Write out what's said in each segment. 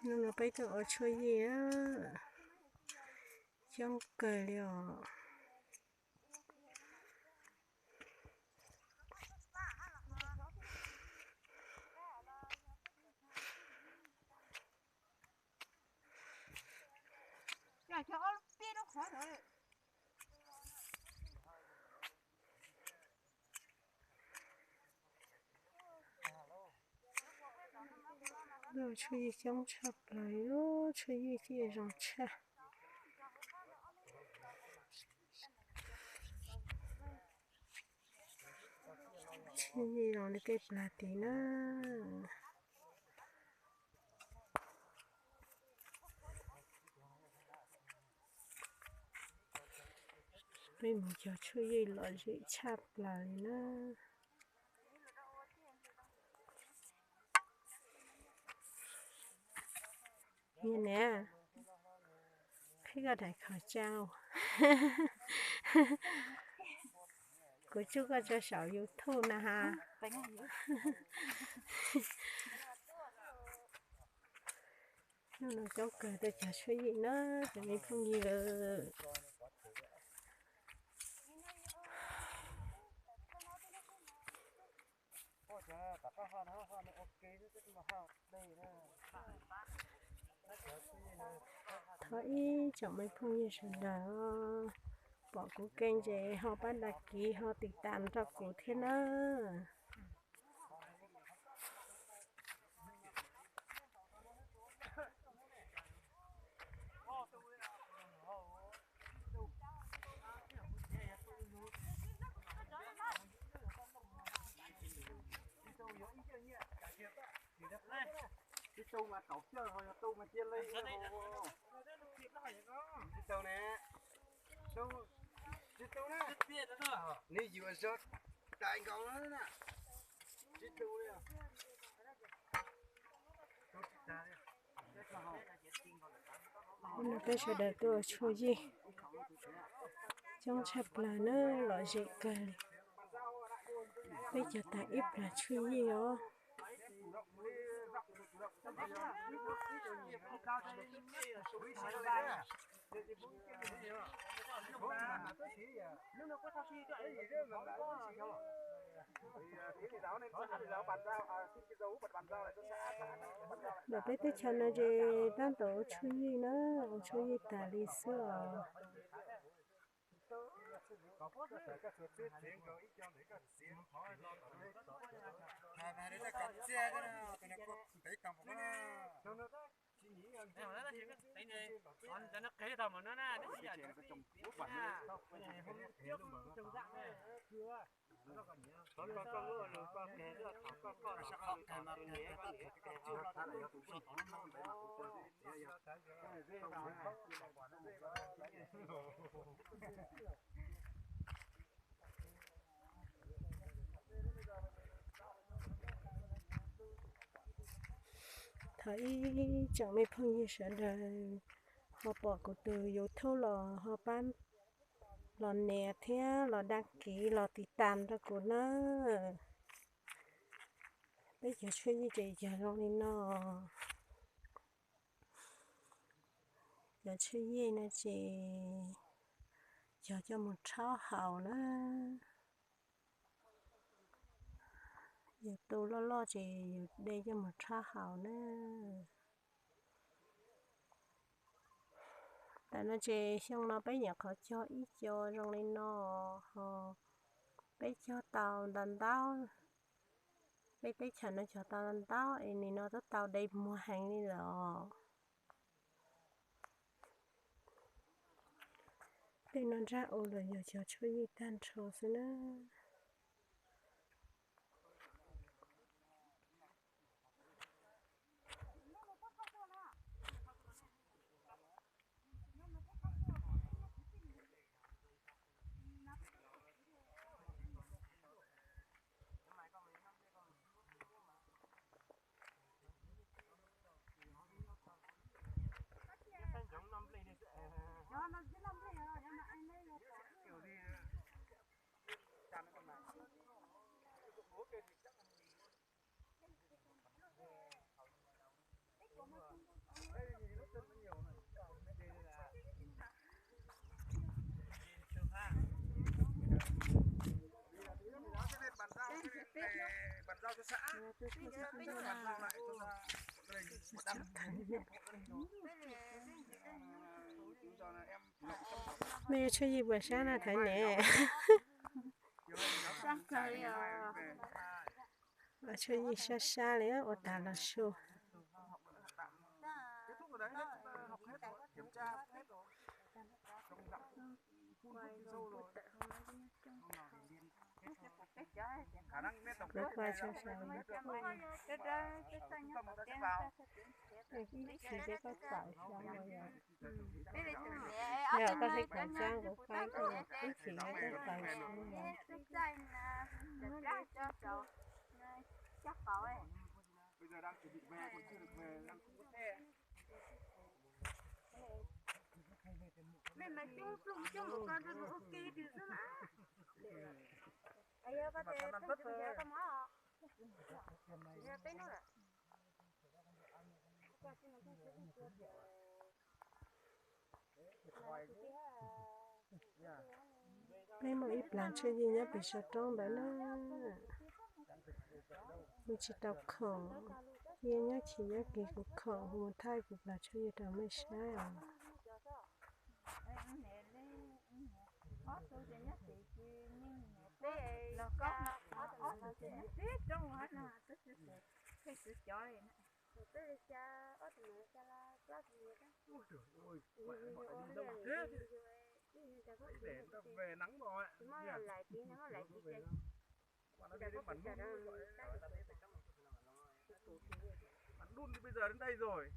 Hnub no peb tuaj ua tshuaj yij, coob kawg li os. Tshuaj yij coob tshaj plaws, tshuaj yij thiaj zoo tshaj. Tshuaj yij zoo li tej plas tid na. Peb mus cog tshuaj yij lom zem tshaj plaws li na. Niam, qhib koj daim khov tsau. Kuv tsuj koj tso saum YouTube na ha. Hnub no coob kawg tuaj cog tshuaj yij na cov me phooj ywg. Thov ib tsoom me phooj ywg sawv daws pom kuv kênh ces ho pab đăng ký ho tiv tam rau kuv thiab na. Tsis tu mas kaum xyoo ho yog tu mas cia li. Tsis tu ne, tsis tu na, nws yuav zog dais nkaus na, tsis tu li. Hnub no peb sawv daws tuaj ua tshuaj yij, coob tshaj plaws na, lom zem kawg li. Peb cog tag ib plag tshuaj yij os. Ntawm peb teb chaws no ces tab tom ua tshuaj yij na, ua tshuaj yij tas li xwb os. Thov ib tsoom me phooj ywg sawv daws ho pom kuv tus YouTube los ho pab los nias thiab los đăng ký los tiv tam rau kuv na. Peb cov tshuaj yij ces cog zoo li no. Cov tshuaj yij no ces cog coj mus rhaub haus na. Yus tu loj loj ces yus de coj mus rhaub haus na. Tam no ces xyoo no peb nyuam qhuav cog ib co zoo li no, ho peb cog tau ntau ntau, peb teb chaws no cog tau ntau ntau es nim no twb tau de muag heev li lawm os. Tej no nraj u los yog cov tshuaj yij tag nrho xwb na. Mej yuav tshuaj yij puas sab na thaiv ne? Tshuaj yij sab sab li ua tas los su. Kuv kuaj tshaj sav, ib chim ces koj txawm xyov yog koj hli kav tsab kuv faib koj, ib chim ces koj txawm xyov. Peb muaj ib plag tshuaj yij nyob pem saum roob ntawd na. Kuv tsis tau khoom, yog nyob chim nyob kis kuv khoom kuv mus thaij kuv plag tshuaj yij rau mej saib os. Bản đun thì bây giờ đến đây rồi.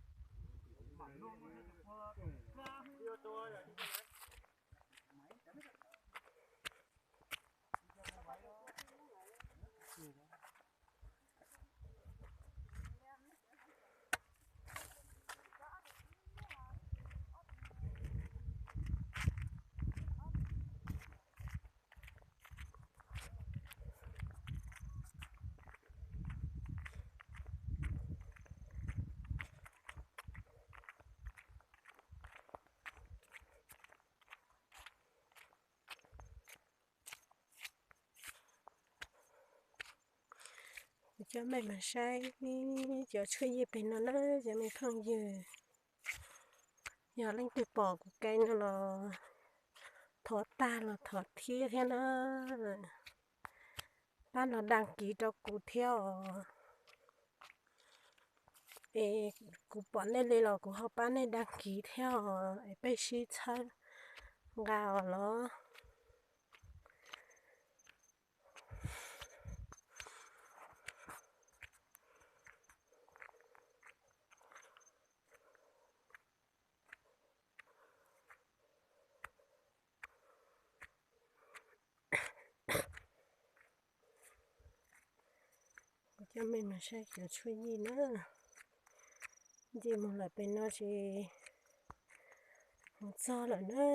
Kuv coj mej mus saib cov tshuaj yij pem no na cov me phooj ywg. Yog leej twg pom kuv kênh no los thov tag los thov thiab thiab na. Pab los đăng ký rau kuv thiab os. Es kuv pom nej li los kuv ho pab nej đăng ký thiab os, es peb sib txhawb nqa os los. Kuv coj mej mus saib cov tshuaj yij na. Nce mus lawm pem no ces mus txog lawm na.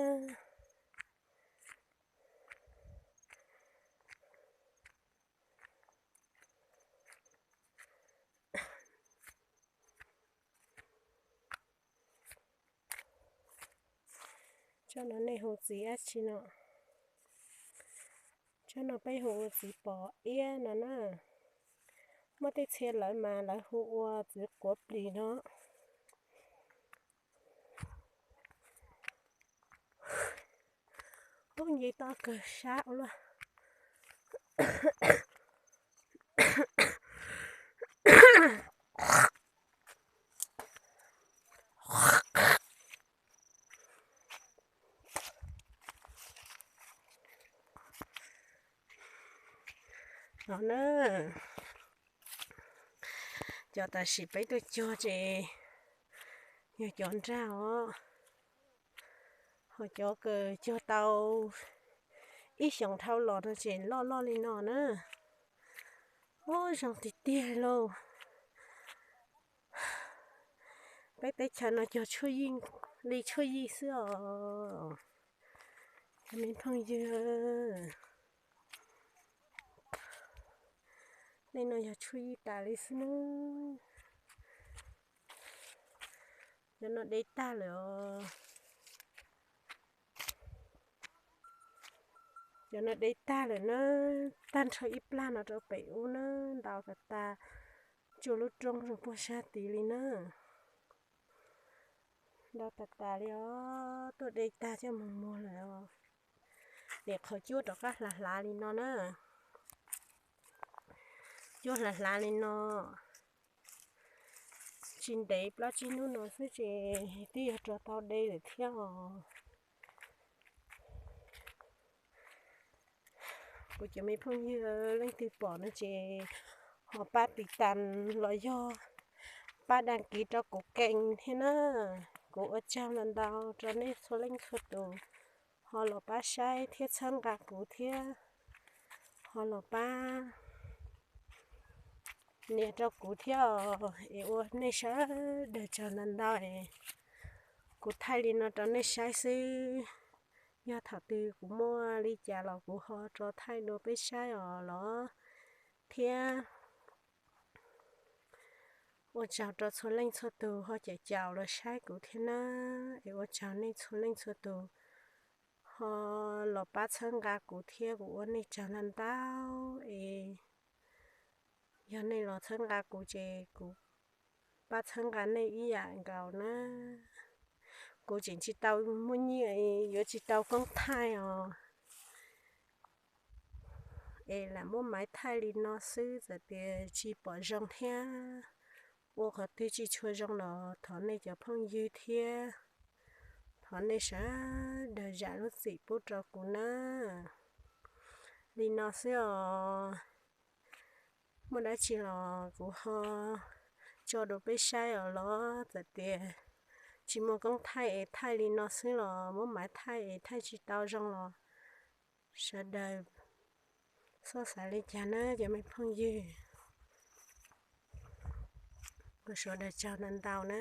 Tsob no nej hu txiv dab tsi no? Tsob no peb hu ua txiv pos iab no na. Muaj tej txhia lawv mas lawv hu ua txiv quav plis no. Ub, nce toj kawg sab ua luaj. No na, cov tam sim peb tuaj cog ces yog cov nrag os, ho cov uas cog tau ib xyoos dhau los no ces loj loj li no na. Ub, zoo tiag tiag lauj. Peb teb chaws no cog tshuaj yij li tshuaj yij xwb os. Cov me phooj ywg, nej no yog tshuaj yij tas li xwb nawb. Cov no de tag lawm os. Cov no de tag lawm na, tag nrho ib plag no rau pem ub na, ntau tas tas, tsuas lub roob zoo puag sab tid li na. Ntau tas tas li os, tuaj de tag coj mus muag lawm os. Ces qhov cuab rov qab hlav hlav li no na. Cuab hlav hlav li no, tsis ntev plaub tsib hnub no xwb ces twb yog rov tau de lawm thiab os. Kuv cov me phooj ywg leej twg pom no ces ho pab tiv tas los yog pab dag kiv rau kuv kees thiab na. Kuv ua tsaug ntau ntau rau nej txhua leej txhua tus ho los pab saib thiab txhawb nqa kuv thiab ho los pab nias rau kuv thiab os. Es ua nej sawv daws tsaug ntau ntau es kuv thaij li no rau nej saib xwb. Yog thaum twg kuv muaj li cas los kuv ho rov thaij dua peb saib os los thiab. Ua tsaug rau txhua leej txhua tus ho caum caum los saib kuv thiab na. Es ua tsaug nej txhua leej txhua tus ho los pab txhawb nqa kuv thiab, kuv ua nej tsaug ntau ntau es yog nej los txhawb nqa kuv ces kuv pab txhawb nqa nej ib yam nkaus na. Kuv tseem tsis tau muaj nyiaj, yuav tsis tau koob thaij os. Es lam muab maiv thaij li no xwb, txawm tias tsis pom zoo thiab ua qhov twg tsis tshua zoo los thov nej cov phooj ywg thiab thov nej sawv daws zam lub txim pub rau kuv na. Li no xwb os. Muaj dab tsi los kuv ho tso dua peb saib os los txawm tias tsis muaj koob thaij es thaij li no xwb los muab maiv thaij es thaij tsis tau zoo los sawv daws txhob xav li cas na cov me phooj ywg. Ua sawv daws tsaug ntau ntau na.